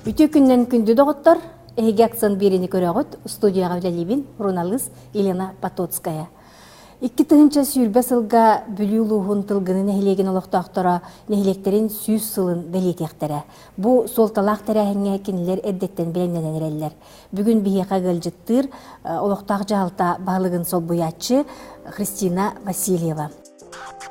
Үтүө күннэн күндү доҕоттор, эһиги акцент биэриини көрөҕүт, студияҕа үлэлиибин, суруналыыс Елена Потоцкая. 2020 сылга Бүлүү улууһун Тылгыны нэһилиэгин олохтоохторо нэһилиэктэрин 100 сылын бэлиэтиэхтэрэ. Бу суолталаах тэрээһиҥҥэ кинилэр эрдэттэн бэлэмнэнэн эрэллэр. Бүгүн биһиэхэ ыалдьыттыыр олохтоох дьаһалта баһылыгын солбуйааччы Христина Васильева.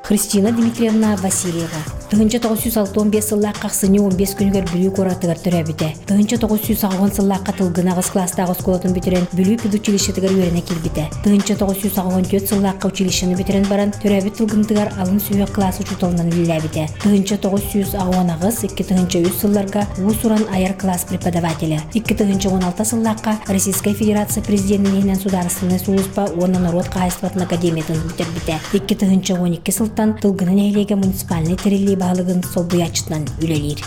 Христина Дмитриевна Васильева 1965 сыллаахха ахсынньы 15 күнүгэр Бүлүү куоратыгар төрөөбүтэ. 1980 сыллаахха Тылгын аҕыс кылаастаах оскуолатын бүтэрэн Бүлүү педучилищетыгар үөрэнэ киирбитэ. 1984 сыллаахха училищены бүтэрэн баран төрөөбүт Тылгынтыгар алын сүһүөх кылаас учууталынан үлэлээбитэ. 1988 2003 сылларга уус-уран айар кылаас преподавателэ. 2016 сыллаахха Российскай Федерация Президенин иһинэн судаарыстыбаннай сулууспа уонна норуот хаһаайыстыбатын академиятын бүтэрбитэ. 2012 сылтан Тылгыны нэһилиэгэ муниципальнай тэриллии баһылыгын солбуйааччытынан үлэлиир.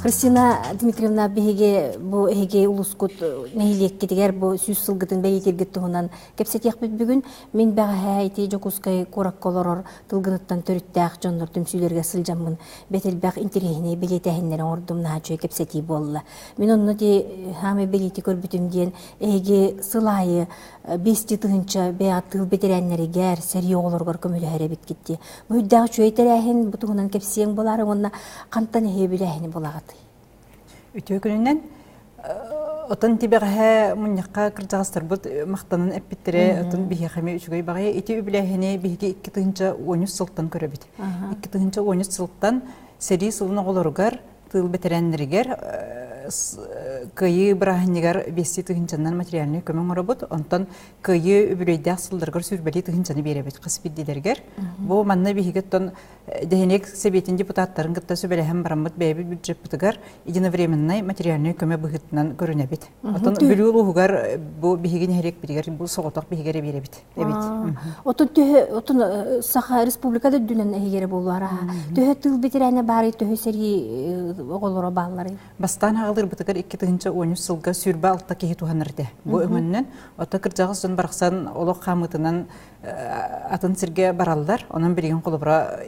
Христина Дмитриевна, биһиги бу эһиги улускут нэһилиэккитигэр бу 100 сылгытын бэлиэтииргит туһунан кэпсэтиэхпит бүгүн. Мин бэҕэһээ ити Дьокуускай куоракка олорор Тылгыныттан төрүттээх дьоннор түмсүүлэргэ сылдьаммын бэт элбэх интэриэһинэй бэлиэтээһиннэри оҥордум, наһаа үчүгэй кэпсэтии буолла. Мин онно ити саамай бэлиэтии көрбүтүм диэн эһиги сыл аайы 5 тыһыынча бэйэҕит тыыл бэтэрээннэригэр, сэрии оҕолоругар көмөлөһөр эбиккит дии. Бу үрдээх үчүгэй тэрээһин, бу туһунан кэпсиэҥ буолаары уонна хантан эһиги үбүлээһини булаҕытый? Үтүө күнүнэн отон тибэҕэһэ мунньахха кырдьаҕастарбыт махтанан эппиттэрэ отон биһиэхэ эмиэ үчүгэй баҕайы ити үбүлээһини биһиги 2013 сылтан көрөбүт. 2013 сылтан сэрии сылын оҕолоругар тыыл бэтэрээннэригэр Кыайыы бырааһынньыгар биэстии тыһыынчаннан материальнай көмө оҥоробут. Онтон Кыайыы үбүлүөйдээх сылларыгар сүүрбэлии тыһыынчаны биэрэбит хас биирдиилэригэр. Бу манна биһиги оттон Дэһиниэк Сэбиэтин депутаттарын кытта сүбэлэһэн бараммыт бэйэбит бюджеппытыгар единовременнай материальнай көмө быһыытынан көрүнэбит. Оттон Бүлүү улууһугар бу биһиги нэһилиэкпитигэр бу соҕотох биһиги эрэ биэрэбит эбит. Отон төһө отон Саха Республикада үрдүнэн эһигэрэ буолуо Төһө тыыл бэтэрээнэ баарый, төһө сэрии оҕолоро баалларый? Бастаан аҕалыырбытыгар 2013 сылга 26 киһи туһанар этэ. Бу өҥөннөн ото кырдьаҕас дьон барахсан олох хаамыытынан атын сиргэ бараллар. Онон билигин холобура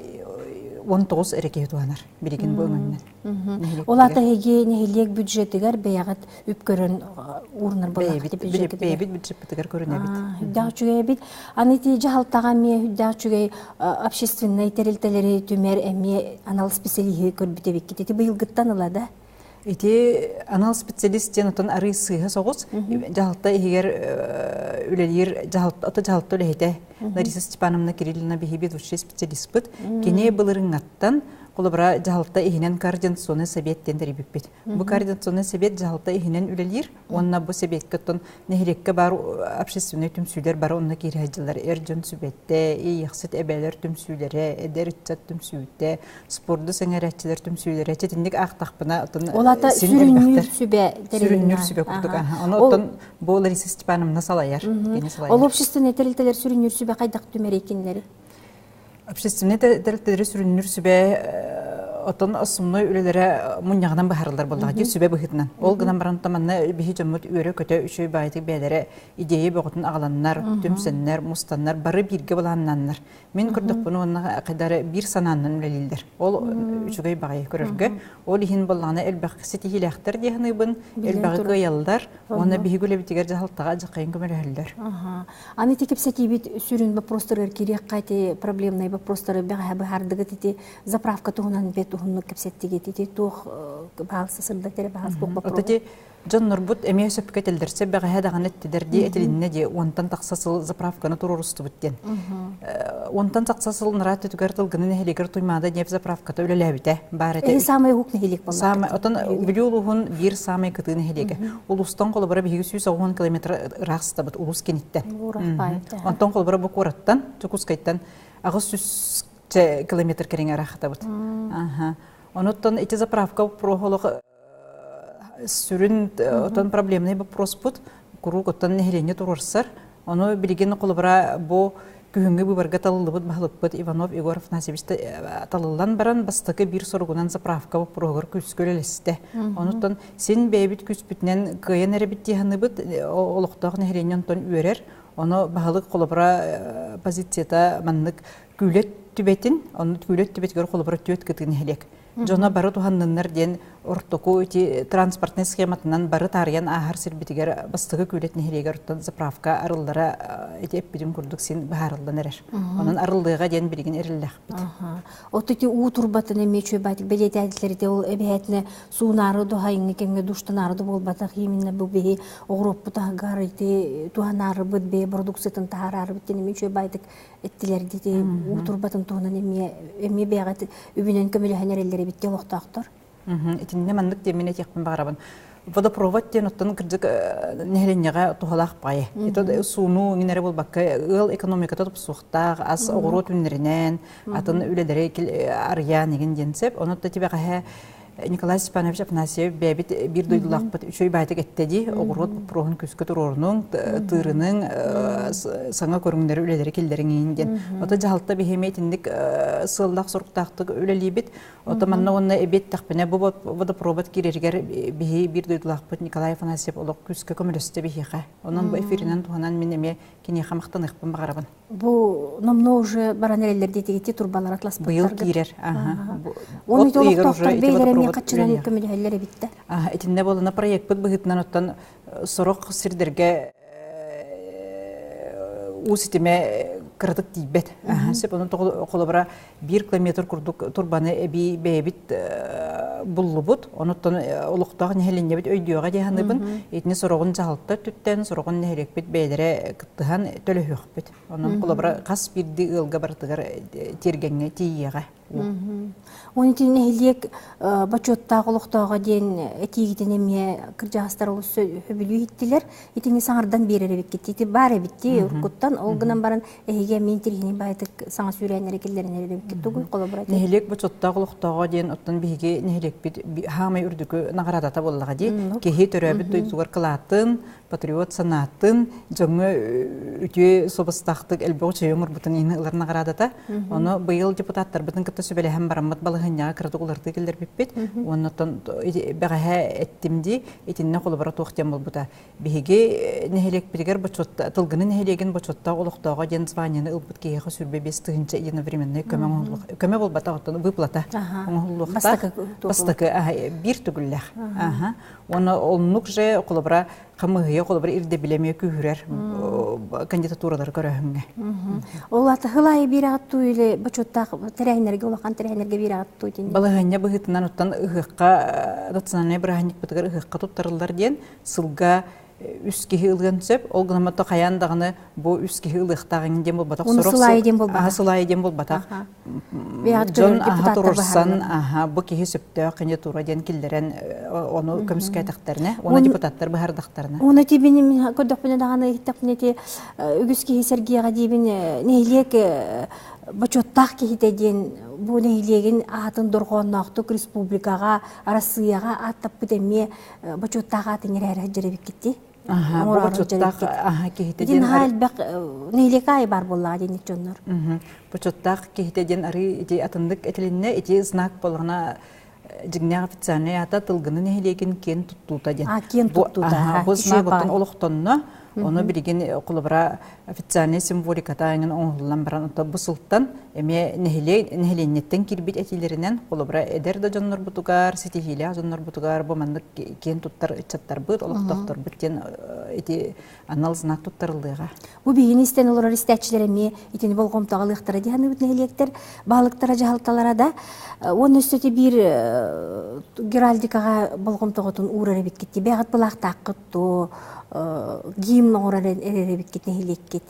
19 эрэ киһи туһанар билигин бу өҥөннөн. Ол аата эһиги нэһилиэк бюджетигэр бэйэҕит үп көрөн уурунар буоллаххыт бэйэбит бюджеппытыгар көрүнэбит. Үрдээх үчүгэй эбит. Аны ити дьаһалтаҕа эмиэ үрдээх үчүгэй общественнай тэрилтэлэри түмэр эмиэ анал специалиһы көрбүт эбиккит. Ити быйылгыттан ыла да? Ити анал специалист диэн отон арыы сыыһа соҕус дьаһалта иһигэр үлэлиир дьаһалта ото дьаһалта үлэһитэ Лариса Степановна Кириллина биһи ведущий специалистпыт. Кини былырыҥҥаттан холобура дьаһалта иһинэн координационный совет диэн тэрийбиппит. Бу координационный совет дьаһалта иһинэн үлэлиир уонна бу сэбиэккэ оттон нэһилиэккэ баар общественнай түмсүүлэр бары онно киирэ сылдьаллар. Эр дьон сүбэтэ, иэйэхсит эбээлэр түмсүүлэрэ, эдэр ыччат түмсүүтэ, спорду сэҥээрээччилэр түмсүүлэрэ итинник аахтахпына отон Ол ата сүрүннүүр сүбэ сүрүннүүр сүбэ курдук ону оттон бу Лариса Степановна салайар кини салайар Ол общественнай тэрилтэлэр сүрүннүүр сүбэ хайдах түмэр кинилэри Общественнай тэрилтэлэри сүрүннүүр сүбэ оттон основной үлэлэрэ мунньаҕынан быһаарыллар буоллаҕа дии сүбэ быһыытынан. Ол гынан баран манна биһи дьоммут үөрэ-көтө үчүгэй баайытык бэйэлэрэ идея бөҕөтүн аҕаланнар, түмсэннэр, мустаннар, бары бииргэ былааннаннар. Мин көрдөхпүнэ уонна хайдары биир санааннан үлэлииллэр. Ол үчүгэй баҕайы көрөргө. Ол иһин буоллаҕына элбэх ситиһиилээхтэр дии саныыбын, элбэҕи кыайаллар уонна биһиги үлэбитигэр дьаһалтаҕа дьахайын көмөлөһөллөр. Аны ити кэпсэтиибит сүрүн вопростарыгар киириэххэ ити проблемнай вопростары бэҕэһээ быһаардыгыт ити заправка туһунан бэт уһуннук кэпсэттигит ити туох баалса сырдат эрэ баһаас туох вопрос Дьоннорбут эмиэ сөпкө этэллэрсэ бэҕэһээ даҕаны эттилэр дии этилиннэ дии уонтан тахса сыл заправканы туруорустубут диэн. Уонтан тахса сыл нара түтүгэр Тылгыны нэһилиэгэр Туймаада нефть заправката үлэлээбитэ баар этэ. Самай уһук нэһилиэк буолла. Самай отон Бүлүү улууһун биир самай кытыы нэһилиэгэ. Улуустан холобура биһиги 190 километр ыраах сытабыт улуус киниттэн. Онтон холобура бу куораттан Дьокуускайтан 800 километр кэриҥэ ыраахтабыт. Онуттан ити заправка проһолох сүрүн отон проблемный вопроспут куруук оттон нэһилиэнньэ туруорсар. Ону билигин холобура бу күһүҥҥү быыбарга талыллыбыт баһылыкпыт Иванов Егор Афанасьевич талыллан баран бастакы биир соругунан заправка боппуруоһугар күүскэ үлэлэстэ. Онуттан син бэйэбит күүспүтүнэн кыайан эрэбит дии саныыбыт, олохтоох нэһилиэнньэ онтон үөрэр. Ону баһылык холобура позицията маннык күүлэт түбэтин, ону күүлэт түбэтигэр холобура түөт кытыы нэһилиэк. Дьоно бары туһанныннар диэн ортоку ити транспортнай схематынан бары таарыйан ааһар сирбитигэр бастакы күүлэт нэһилиэгэр оттон заправка арыллара ити эппитим курдук син быһаарыллан эрэр. Онон арыллыаҕа диэн билигин эриллэхпит. От ити уу турбатын эмиэ үчүгэй бэлиэтээтилэр ити ол эбэһээтинэ суунаары дуһайыҥҥы кэмҥэ душтанаары да буолбатах именно бу биһи оҕуруоппут аһыгар ити туһанаарыбыт бэйэ продукциятын таһаараарыбыт диэн эмиэ үчүгэй баайдык эттилэр дии уу турбатын туһунан эмиэ эмиэ бэйэҕит үбүнэн көмөлөһөн эрэллэр эбит дии олохтоохтор. Итиннэ маннык диэммин этиэхпин баҕарабын. Водопровод диэн оттон кырдьык нэһилиэнньэҕэ туһалаах баҕайы. Это сууну иҥин эрэ буолбакка ыал экономиката тупсуохтаах, ас оҕуруот үүннэринэн, атын үлэлэри арыйаан игин диэн сөп. Онон да тибэҕэһэ Николай Степанович Афанасьев бэйэбит биир дойдулаахпыт үчүгэй баайтык эттэ дии, оҕуруот боппуруоһун күскэ туруорунуҥ, тыырыныҥ, саҥа көрүҥнэри үлэлэри киллэриҥ диэн. Ото дьаһалта биһиэми итинник сыаллаах-соруктаахтык үлэлиибит. Ото манна уонна эбиэттэхпинэ бу водопровод киирэригэр биһи биир дойдулаахпыт Николай Афанасьев олох күүскэ көмөлөстө биһиэхэ. Онон бу эфиринэн туһанан мин эмиэ киниэхэ махтаныахпын баҕарабын. Бу номнуо уже баран эрэллэр диэтигити турбалар атласпыттар. Быйыл киирэр. Оны олохтоохтор бэйлэр эмиэ хаччынан көмөлөһөллөр эбиттэ. Итиннэ буолана проектпыт быһыытынан оттон сорох сирдэргэ уу ситимэ кыратык тиийбэт. Сөп онон холобура биир километр курдук турбаны эбии бэйэбит буллубут. Онуттан олохтоох нэһилиэнньэбит өйдүөҕэ дии саныыбын. Итини сороҕун дьаһалта өттүттэн, сороҕун нэһилиэкпит бэйэлэрэ кыттыһан төлөһүөхпүт. Онон холобура хас биирдии ыалга барытыгар тиэргэҥҥэ тиийиэҕэ. Оны ити нэһилиэк бочуоттаах олохтооҕо диэн этиигитин эмиэ кырдьаҕастар олус сөбүлүү иһиттилэр. Итини саҥардан биэрэр эбиккит. Ити баар эбит уруккуттан. Ол гынан баран эһиги эмиэ интириэһинэй баайтык саҥа сүүрээннэри киллэринэр эбиккит. Тугуй холобура ити? Нэһилиэк бочуоттаах олохтооҕо диэн оттон биһиги нэһилиэкпит хаамай үрдүкү наҕараадата буоллаҕа дии. Киһи төрөөбүт дойдутугар кылаатын, патриот санаатын, дьоҥҥо үтүө суобастаахтык элбэх үчүгэй оҥорбутун иһин ылар наҕараадата. Ону быйыл депутаттарбытын кытта сүбэлэһэн бараммыт балаһыанньаҕа кыратык уларытыы киллэрбиппит. Уонна оттон бэҕэһээ эттим дии, итиннэ холобура туох диэн буолбута. Биһиги нэһилиэкпитигэр бочуотта Тылгыны нэһилиэгин бочуоттаах олохтооҕо диэн званиены ылбыт киһиэхэ 25 тыһыынча единовременный көмө оҥоһуллуох көмө буолбатах оттон выплата оҥоһуллуохтаах. Бастакы биир төгүллээх. Уонна оннук же холобура хамыыһыйа холобура ирдэбилэ эмиэ күүһүрэр кандидатуралары көрөөһүҥҥэ. Ол ата хыл аайы биир аттуу или бочуоттаах тэрээһиннэргэ улахан тэрээһиннэргэ биир аттуу итини. Балаһыанньа быһыытынан оттон ыһыахха национальнай бырааһынньыкпытыгар ыһыахха туттарыллар диэн сылга үс киһи ылыан сөп. Ол гынан баран хайаан даҕаны бу үс киһи ылыахтаах иҥин диэн буолбатах. Сорох сылайы диэн буолбатах. Сылайы диэн буолбатах. Дьон аха турурсан, аха бу киһи сөптөөх кандидатура диэн киллэрэн ону көмүскээтэхтэринэ, уонна депутаттар быһардахтарына. Уонна тибин мин көрдөхпүнэ даҕаны иһиттэхпинэ ити үгүс киһи сэргиэҕэ диибин нэһилиэк бочуоттаах киһитэ диэн бу нэһилиэгин аатын дорҕоонноохтук республикаҕа, Арассыыйаҕа ааттаппыт эмиэ бочуоттаах аатын иҥэрээри сылдьар эбиккит Аха, бочуоттаах киһитэ диэн наһаа элбэх нэһилиэк аайы баар буоллаҕа диэнник дьоннор. Бочуоттаах киһитэ диэн арыы ити атыннык этилиннэ, ити знак буоллаҕына дьиҥнээх официальнай аата Тылгыны нэһилиэгин киэн туттуута диэн. А, киэн туттуута. Бу знак оттон олохтонно, ону билигин холобура официальнай символиката эҥин оҥоһуллан баран ото бу сылтан эмиэ нэһилиэнньэттэн киирбит этиилэринэн холобура эдэр да дьоннорбутугар, ситиһиилээх дьоннорбутугар бу маннык киэн туттар ыччаттарбыт, олохтоохторбут диэн ити анал знак туттарыллыаҕа. Бу биһини истэн олорор истээччилэр эмиэ итини болҕомтоҕо ылыахтара дии саныыбыт нэһилиэктэр баһылыктара дьаһалталара да уонна өссө биир геральдикаҕа болҕомтоҕутун уурар эбиккит бэйэҕит былаахтааххыт дуо гимн оҥорор эрэр эбиккит нэһилиэккит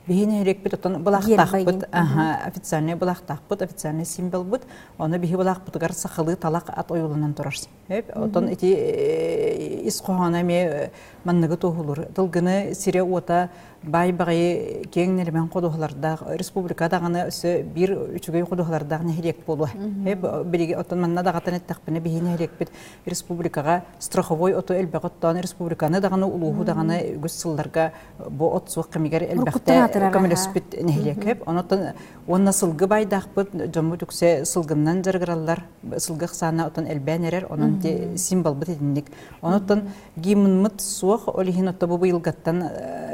Биһи нэһилиэкпит оттон былаахтаахпыт, официальный былаахтаахпыт, официальный символбут. Ону биһи былаахпытыгар сахалыы талах ат ойууланан турар. Оттон ити ис хоһооно эмиэ манныгы туоһулуур. Тылгыны сирэ-уота баай баҕайы киэҥ нэлэмэн ходуһалардаах республика даҕаны өссө биир үчүгэй ходуһалардаах нэһилиэк буолуо. Билиги оттон манна даҕатан эттэхпинэ биһи нэһилиэкпит республикаҕа страховой оту элбэх оттоон республиканы даҕаны улууһу даҕаны үгүс сылларга бу от суох кэмигэр элбэхтэ көмөлөспүт нэһилиэк. Онон уонна сылгы байдаахпыт дьоммут үксэ сылгыннан дьарыгыраллар сылгы ахсаана отон элбээн эрэр онон символбыт итинник. Онон гимнмыт суох ол иһин отто бу быйылгаттан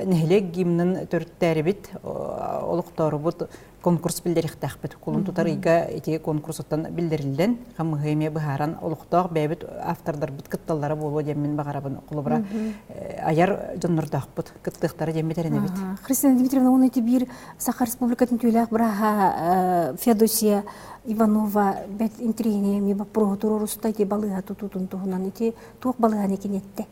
нэһилиэк гимнын төрүттээрибит, олохтоорубут конкурс биллэриэхтээхпит. Кулун тутар ыйга ити конкурсуттан биллэриллэн, хамыһы эмиэ быһааран олохтоох бэйэбит автордарбыт кытталлара буолуо диэммин баҕарабын. Холобура, айар дьоннордоохпут кыттыахтара диэммит эрэнэбит. Христина Дмитриевна, уонна ити биир Саха Республикатын түүлээх бырааһа Феодосия Иванова бэт интириэһинэй эмиэ боппуруоһу туруоруста ити балыыһа тутуутун туһунан ити туох балыыһаны киниэттэ?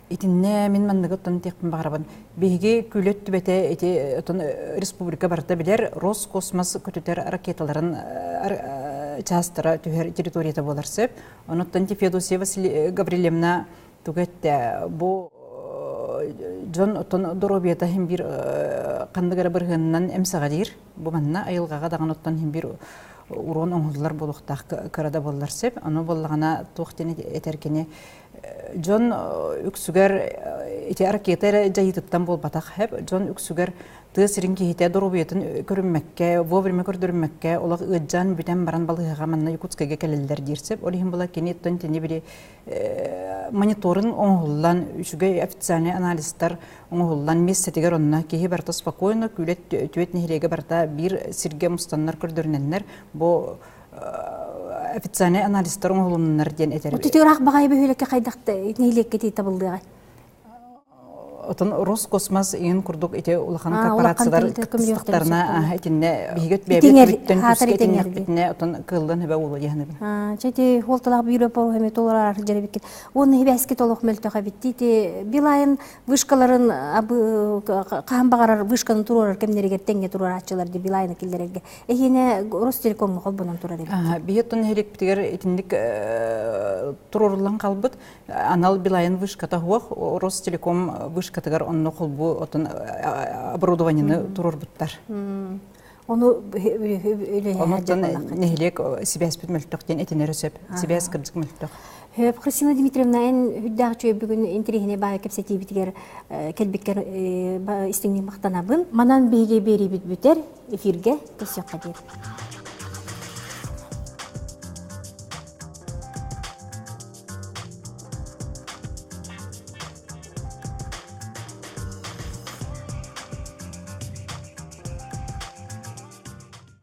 Итиннэ мин манныгы оттон этиэхпин баҕарабын. Биһиги Күүлэт түбэтэ ити отон республика барыта билэр Роскосмос көтүтэр ракеталарын чаастара түһэр территорията буолар сөп. Онуттан Феодосия Василий Гаврильевна тугу эттэ бу дьон оттон доруобуйата иһин биир ханнык эрэ бырыһыанынан эмсэҕэлиир. Бу манна айылҕаҕа даҕаны оттон иһин биир уруон оҥоһуллар буолуохтаах кыра да буоллар сөп. Ону буоллаҕына туох диэн этэр кини дьон үксүгэр ити ракета эрэ дьайыытыттан буолбатах хэп дьон үксүгэр тыа сирин киһитэ доруобуйатын көрүммэккэ вовремя көрдөрүммэккэ олох ыалдьан бүтэн баран балыыһаҕа манна Якутскайга кэлэллэр диир сөп ол иһин була кини оттон итини били мониторинг оҥоһуллан үчүгэй официальный анализтар оҥоһуллан миэстэтигэр онно киһи барыта спокойно күүлэт түөт нэһилиэгэ барыта биир сиргэ мустаннар көрдөрүнэннэр бу официальный анализтар оҥоһулуннар диэн этэр. Отут ыраах баҕайы бөһүөлэккэ хайдах нэһилиэккэ тии табыллыаҕай? Отон Роскосмос иин курдук ити улахан корпорациялар кыттыстахтарына итиннэ биһиги бэйэбит бүттэн күүскэ итиннэхпитинэ отон кыыллан хөбө уулу диэхинэбин. Чэ ити хуолталаах бүүрө поруһами толорар дьэребиккит. Уонна хибээскит олох мөлтөх эбит. Ити Билайн вышкаларын хаһан баҕарар вышканы туруорар кэмнэригэр тэҥҥэ туруорааччылар ди Билайны киллэрэргэ Эһиэнэ Ростелекомҥа холбонон турар эбит. Биһи оттон нэһилиэкпитигэр итинник туруоруллан хаалбыт анал Билайн вышката суох Ростелеком вышкатыгар онно холбуу отон оборудованиены туруорбуттар. Ону Онуттан нэһилиэк сибээспит мөлтөх диэн этинэрэ сөп. Сибээс кырдьык мөлтөх. Хөп Христина Дмитриевна, эн үрдээх үчүгэй бүгүн интэриэһинэй баайы кэпсэтиибитигэр кэлбиккэр истиҥник махтанабын. Манан биһиги биэриибит бүтэр. Эфиргэ көрсүөххэ диэри.